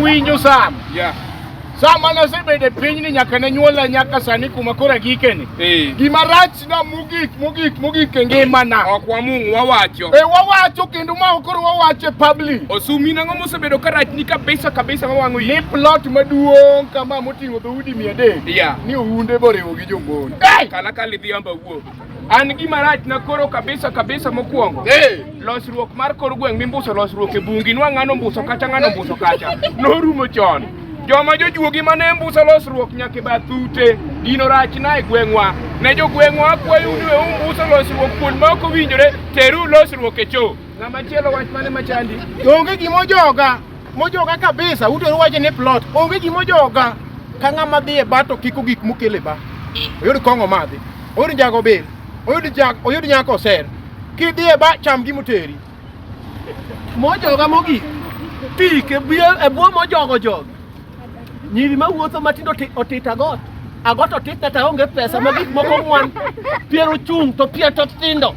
Iwinjo Sam? Yeah. Sam mane asebedo e pinyni nyaka ne nyuola nyaka sani kuma koro agikeni. Eh. Gima rachna mogik mogik mogik e ngimana. Ok wamung' wawacho. E wawacho kendo ma koro wawacho e public. Osumi nang'o mosebedo ka rachni kabisa kabisa mawang'o Ni iyi? plot maduong' kama moting'o dhoudi 300. Yeah. Ni ounde boriwo gi jomon. Kala kala idhi amba wuo. An gima rachna koro kabisa kabisa mokwongo. Hey! Losruok mar kor gweng' mimbuso losruok e bungi nwa ng'ano mbuso kacha ng'ano mbuso kacha. Norumo chon. Joma jojuogi mane mbuso losruok nyaka e bath ute. Gino rachna e gweng'wa. Ne jogweng'wa akwayo ni we umbuso losruok kuond ma ok owinjore teru losruok e cho. Ng'ama chielo wach mane machandi? Onge gima ojoga, mojoga kabisa, uto wacho ni plot. Onge gima ojoga. Ka ng'ama dhi e bar to kiko gik mokelo e bar. Oyud kong'o madhi, oyud njaga obil, oyud jak, oyud nyako oser. Kidhi e bar cham gima oteri. Mojoga mogik. Tik e bwo mojogo jogi. Nyiri mawuotho matindo otit agot. Agot otit kata onge pesa ma gik moko ng'wan. Pier ochung' to pier to tindo.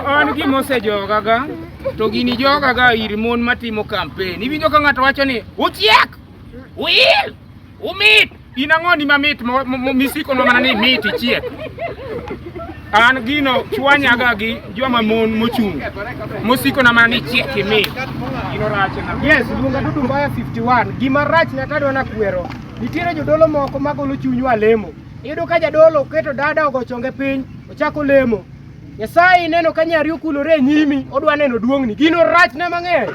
An gima osejogaga to gini jogaga ir mon matimo kampen. Iwinjo ka ng'ato wacho ni uchiek, uil, umit. In ang'o ni mamit misikonwa mana ni mit ichiek? An gino chwanyaga gi joma mon mochung' mosikona mana ni chiek imit. Gino rachna. Yes, luonga Dudu Mbaya 51. Gima rach na tadwa na kwero. Nitiere jodolo moko magolo chunywa lemo. Iyudo ka jadolo oketo dada ogo chonge piny, ochako lemo. Nyasaye ineno ka nyari okulore e nyimi, odwa neno duong'ni. Gino rachna mang'eny.